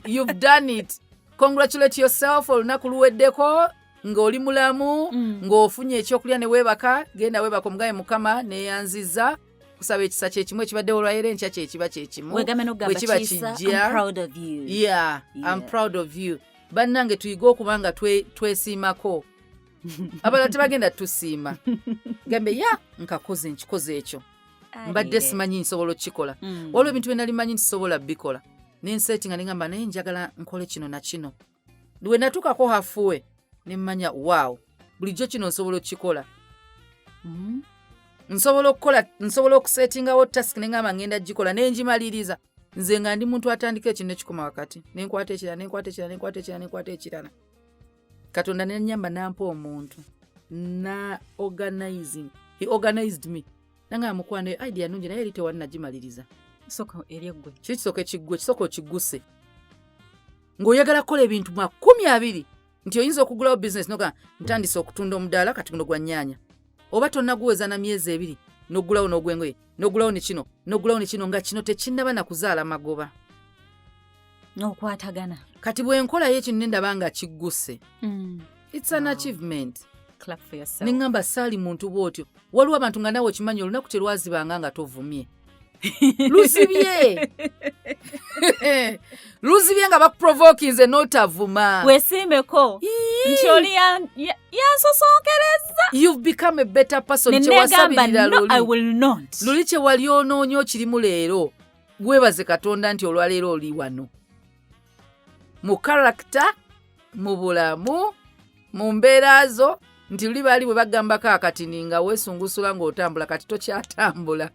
You've done it. Congratulate yourself. Olunaku luweddeko ng'oli mulamu, ng'ofunye ekyokulya ne weebaka. Genda weebaka omugabe, "Mukama, neeyanziza kusaba ekisa kyekimu ekibaddewo olwaleero, enkya kyekiba kyekimu." Wegambe n'okugamba, Bwe kiba "Kisa, kijja. I'm proud of you." Yeah, I'm proud of you. Bannange, tuyige okuba nga twesiimako. Abalala tebagenda tusiima. Gambe ya nkakoze, nkikoze ekyo mbadde simanyi nsobola okukikola. Waliwo ebintu bye nali manyi nti sobola bikola, nensetinga neŋamba, naye njagala nkole kino na kino. Lwe natuukako halfway ne mmanya, wow, bulijjo kino nsobola okukikola. Nsobola okukola, nsobola okusetingawo task neŋamba ngenda gikola nengimaliriza. Nze nga ndi muntu atandika ekintu nekikoma wakati, nenkwata ekirala, nenkwata ekirala, nenkwata ekirala, nenkwata ekirala. Katonda nenyamba nampa omuntu na organizing. He organized me. Nangamba, "Mukwano, idea nungi, naye eri tewali nagimaliriza." Sooka eri eggwe. Kiri kisooka ekiggwe, kisooka okigguse ng'oyagala kukola ebintu 20 nti oyinza okugulawo bizinesi noga ntandise okutunda omudaala kati guno gwa nnyaanya, oba tonnaguweza na myezi 2 n'oggulawo n'ogwengoye, n'oggulawo ne kino, n'oggulawo ne kino, nga kino tekinnaba na kuzaala magoba. N'okwatagana. Kati bwe nkolayo ekintu ne ndaba nga kigguse, it's an achievement. Clap for yourself. Ne ŋŋamba, saali muntu bw'otyo. Waliwo abantu nga naawe okimanyi, olunaku terwazibanga nga tovumye. Luzibye, luzibye nga bakuprovokinze n'otavuma. Weesiimeko nti oli yansosonkereza. You've become a better person. Ne neegamba, Kyewasabirira "No, I luli will not." Luli kye wali onoonya okirimu leero. Weebaze Katonda nti olwaleero oli wano mu character, mu bulamu, mu mbeera zo, nti luli baali bwe bagambako akatini nga weesungusula ng'otambula, kati tokyatambula.